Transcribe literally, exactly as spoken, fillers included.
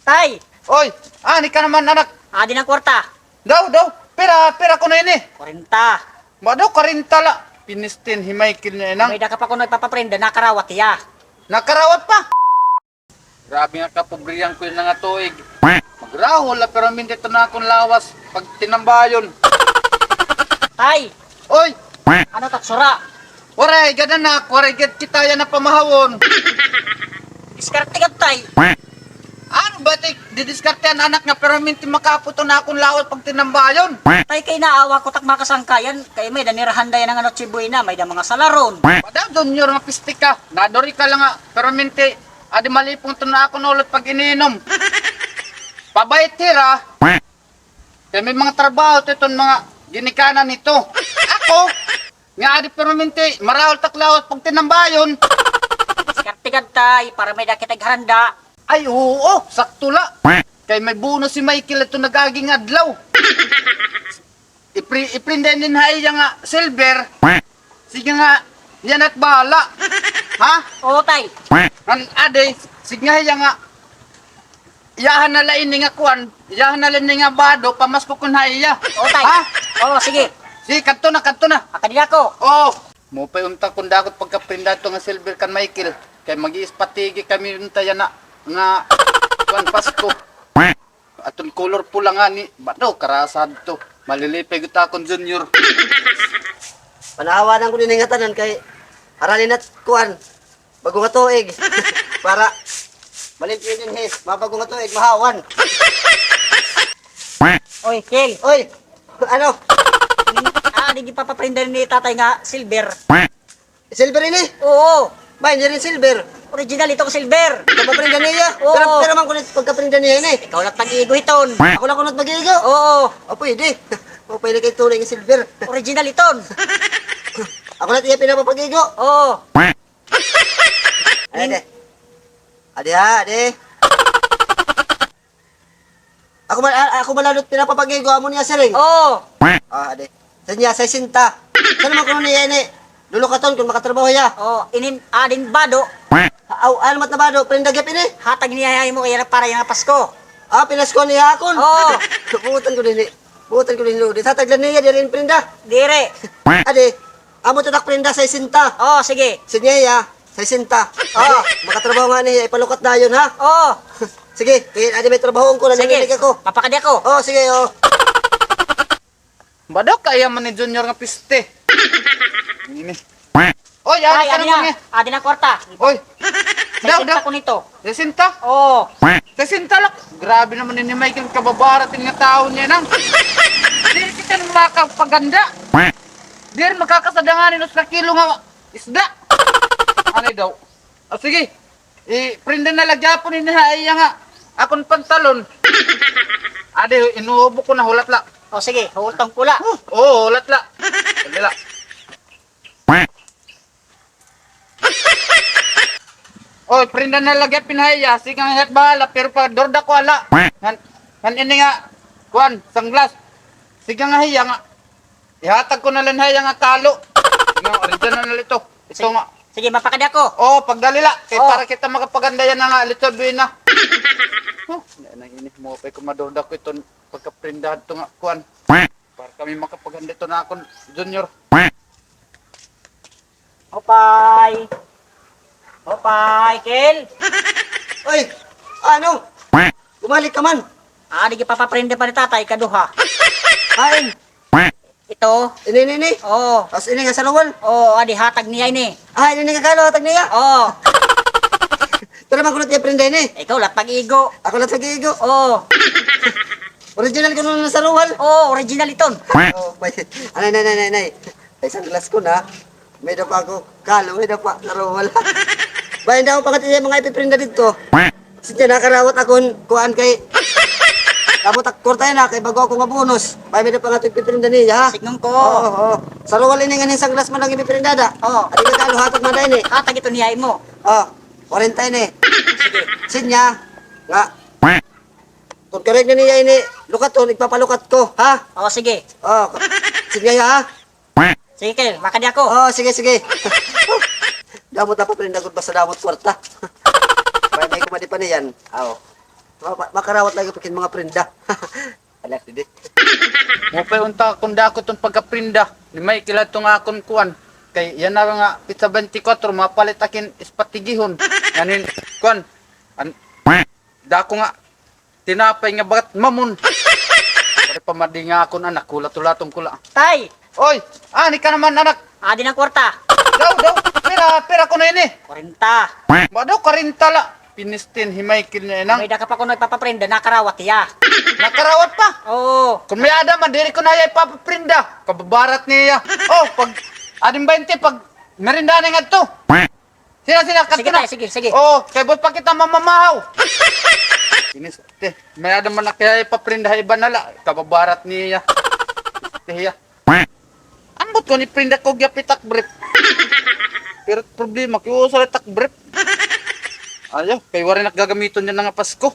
Tay! Oy! Ani ka naman, anak? Adi na kwarta. Daw, daw. Pira, pira kuno ini? Kwarenta. Ba daw, kwarenta la. Pinistin, hi Michael niya, inang. May da ka pa kuno ipapaprenda, nakarawat hiya. Nakarawat pa? Grabe nga kapobrihan ko yana nga tuig. Magrahol la, pero minti to na akon lawas pagtinambayon. Tay! Oy! Ano tatsura? Waray gad, anak, waray gad kita yana pamahawon. Diskarte gad, tay. Ano ba ti didiskarte an anak nga perminti makaapot na akon lawas pagtinambayon? Tay, kay naawa ko tak makasangkayan, kay may da nira handa yana nga Noche Buena, may da mga salaron. Ba daw, Junior, nga piste ka. Naduri ka la nga perminti, adi malipong to na akon ulot pag-ininom. Pabait hira. Kay may mga trabaho to iton mga ginikanan nito. Ako, nga adi perminti, marahol tak lawas pagtinambayon. Diskarte gad, tay, para may da kita haranda. Ay, oo, sakto la. Kay may bonus hi Michael ato nag-agi nga adlaw. Ipri-, iprenda inin ha iya nga silver. Sige nga, hiya na it bahala. Ha? Oo, tay. An adi, sige nga hiya nga, iyahan na la ini nga kuan, iyahan na la ini nga bado, pamasko kon ha iya. Oo, tay. Ha? Oo, sige. Sige, kadto na, kadto na. Makadi ako. Oo. Maupay unta kon dako it pagkaprenda hito nga silver kan Michael. Kay mag-iispatigi kami unta yana nga kuan, Pasko. Aton color pula ngani, ba daw karasa hadto. Malilipay gud akon Junior. Panawanan ko dinhi ngatanan kay arali na kuan, bag-o nga tuig. Para malimpyo dinhi, mga bag-o nga tuig, mahawan. Oy, Kel. Oy, ano? Ah, di gipapaprenda ni tatay nga silver. Silver ini? Oo. Bay, diri silver. Original ito nga silver. Pagkaprenda niya? Oo. Pero, pero man kuno pagkaprenda niya ini. Ikaw la it mag-iigo hiton. Ako la kuno it mag-iigo? Oo. O, pwede. O, pwede kay tunay nga silver. Original iton. Ako la it iya pinapapag-igo. Oo. Adi, adi. Adi ha, adi. Ako man, a-, ako man la it pinapapag-igo, amo niya siring. Oo. Ah, adi. Sa niya, sesenta. San-o man kuno niya ini lulukaton kon makatrabaho hiya? Oo, inin, adin bado. Aw, ano man it bado, prenda gihap ini? Hatag niya ha imo, iya para yana Pasko. Ah, pinasko niya akon? Oo. Buotan ko dinhi. Buotan ko dinhi, Lodi. Hatag la niya diri in prenda. Diri. Adi, amo it ak prenda, sesenta. Oo, sige. Sa niya, sesenta. Oo. Makatrabaho ngani hiya, ipalukat dayon, ha? Oo. Sige, kay adi may trabahoon ko, naninilig ako. Papakadi ako. Oo, sige, oo. Bado kay iya man ni Junior nga piste. Ini. Oy, adi ka naman, eh. Adi na kwarta. Oy. Daw, daw. Sesenta ko nito. Sesenta? Oo. Sesenta la. Grabe naman ini, Michael, kababaratin nga tawo niya, nang. Diri kita makapaganda. Diri makakasada ngani hin usa ka kilo nga isda. Anay daw. Ah, sige. Iprenda na la gihapon ini ha iya nga akon pantalon. Adi, inuubo ko na, hulat la. O, sige, huulton ko la. Oo, hulat la. Dali la. Oy, prenda na la gihap ini ha iya. Sige nga hiya it bahala, pero padurda ko ala. Ngan, ngan ini nga, kuan, sunglass. Sige nga hiya nga. Ihatag ko na la ha iya nga kalo. Nga original na la ito. Ito nga. Sige, mapakadi ako. Oo, pagdali la. Kay para kita makapaganda yana nga Noche Buena. Huh, na, na, ini, maupay kon madurda ko iton pagkaprenda hadto nga kuan. Para kami makapaganda hiton akon Junior. Maupay. Maupay, Kel. Oy, ano? Bumalik ka man. Ah, adi gipapaprenda pa ni tatay, ikaduha. Hain? Ito. Ini, ini, ini? Oo. Tapos ini nga saruwal? Oo, adi, hatag niya ini. Ah, ini nga kalo, hatag niya? Oo. Pero man kuno it iya prenda ini. Ikaw la it mag-igo. Ako la it mag-igo? Oo. Original kuno nga saruwal? Oo, original iton. Oh, bay. Anay, anay, anay, anay. Ay, sunglass ko na. May-ada pa ako kalo, may-ada pa saruwal. Bay, daw pa kay iya mga ipiprenda didto. Sige, nakarawat akon kuan kay, amo it ak kwarta yana kay bag-o ako nga bonus. Bay, may-ada pa nga ipiprenda niya, ha? Sidngon ko. Oo, oo. Saruwal ini ngan hin sunglass man la it ipiprenda da. Oo. Adi nga kalo, hatag man da ini. Hatag ito niya imo. Oh, kwarenta ini. Sige. Sinya nga, kon karuyag na niya ini lukaton, igpapalukat ko, ha? Oo, sige. Oh, sinya, ha? Sige, Kel, makadi ako. Oo, sige, sige. Damo it paprenda gud, basta damo it kwarta. Bay, bay ko madi pa niyan. Aw. Ma-, ma-, makarawat lagi pa kin mga prenda. Ala, sige. Maupay unta kon dako iton pagkaprinda ni Michael adto nga akon kuan. Kay yana nga petsa twenty-four, mapalit ak hin ispat tigihon. Nganin, kuan, an, dako nga tinapay nga bagat mamon. Pare pa madi nga akon anak, hulat-hulaton ko la. Tay! Oy, ani ka naman, anak? Adi na an kwarta. Daw, daw. Pira, pira kuno ini? Kwarenta. Ba daw, kwarenta la. Pinistin hi Michael niya, inang. May-ada ka pa kuno ipapaprinda, nakarawat hiya. Nakarawat pa? Oo. Kon may-ada man, diri ko na hiya ipapaprinda. Kababarat niya. Oh, pag, ading baynte, pag merinda na ngadto. Sina, sina, sige, kadto na. Tay, sige, sige. Oo, kay buot pa kita mamamahaw. Inis, te, may-ada man na kay paprinda ha iba na la. Kababarat niya. Te, hiya. Ambot ko ni prinda ko gyapon takbrip. Pero problema, kiusa la takbrip. Ayaw, kay waray na gagamiton yana nga Pasko.